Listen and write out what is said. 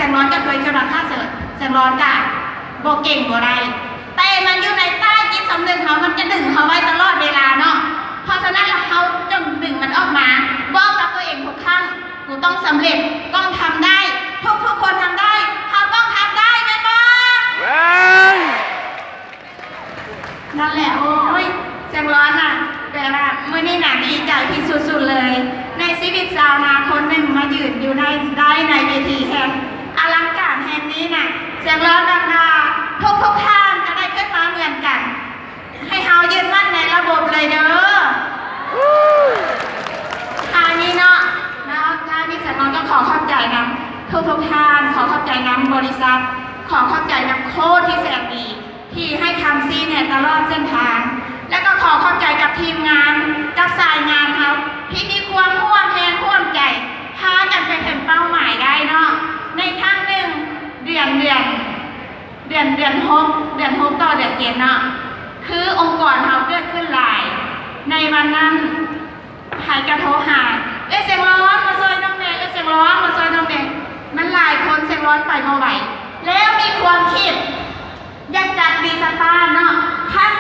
ສຽງຮ້ອນກໍເຄີຍຄິດວ່າ ຖ້າແສງ ແສງຮ້ອນກໍບໍ່ເກັ່ງບໍ່ໄດ້ ແຕ່ມັນຢູ່ໃນໃຕ້ຈິດສຳນຶກເຮົາ ມັນຈະດຶງເຮົາໄວ້ຕະຫຼອດເວລາເນາະ. ເພາະສະນັ້ນລະ ເຮົາຈົ່ງດຶງມັນອອກມາ ບອກກັບຕົວເອງທຸກຄັ້ງ ກູຕ້ອງສຳເລັດ, ຕ້ອງທຳໄດ້, ທຸກໆຄົນທຳໄດ້, ເຮົາຕ້ອງທຳໄດ້ ແມ່ນບໍ່? ນັ້ນແຫຼະ ໂອ້ຍ ແສງຮ້ອນນະ ແປວ່າມື້ນີ້ນະ ດີໃຈທີ່ສຸດໆເລີຍ ໃນຊີວິດຊາວນາຄົນໜຶ່ງ ມາຢືນຢູ່ໃນ ໄດ້ໃນເວທີແຫ່ງອະລັງການແຫ່ງນີ້ນະ. ແສງຮ້ອນຫວັງວ່າທຸກໆທ່ານຈະໄດ້ຂຶ້ນມາເໝືອນກັນ. ໃຫ້ເຮົາຍຶດໝັ້ນໃນລະບົບເລີຍເດີ. ທ້າຍນີ້ເນາະ ແລ້ວທ້າຍນີ້ແສງຮ້ອນກໍຂໍຂອບໃຈນຳທຸກໆທ່ານ, ຂໍຂອບໃຈນຳບໍລິສັດ, ຂໍຂອບໃຈນຳໂຄ້ດທີ່ແສນດີ ທີ່ໃຫ້ຄຳຊີ້ແນະຕະຫຼອດເສັ້ນທາງ ແລ້ວກໍຂໍຂອບໃຈກັບທີມງານ ກັບສາຍງານເຮົາ ທີ່ມີຄວາມຮ່ວມແຮງຮ່ວມໃຈ ພາກັນໄປເຖິງເປົ້າໝາຍໄດ້ເນາະ. ໃນຄັ້ງໜຶ່ງ ເດືອນ ເດືອນ ເດືອນ ເດືອນຫົກ ເດືອນຫົກຕໍ່ເດືອນເຈັດເນາະ ຄືອົງກອນເຮົາເກີດຂຶ້ນຫຼາຍ. ໃນວັນນັ້ນ ໃຜກະໂທຫາ ເອື້ອຍແສງຮ້ອນມາຊ່ອຍນ້ອງແດ່, ເອື້ອຍແສງຮ້ອນມາຊ່ອຍນ້ອງແດ່. ມັນຫຼາຍຄົນ ແສງຮ້ອນໄປບໍ່ໄຫວ ແລ້ວມີຄວາມຄິດ ຢາກຈັດຣີສະຕາດເນາະ ຄັນ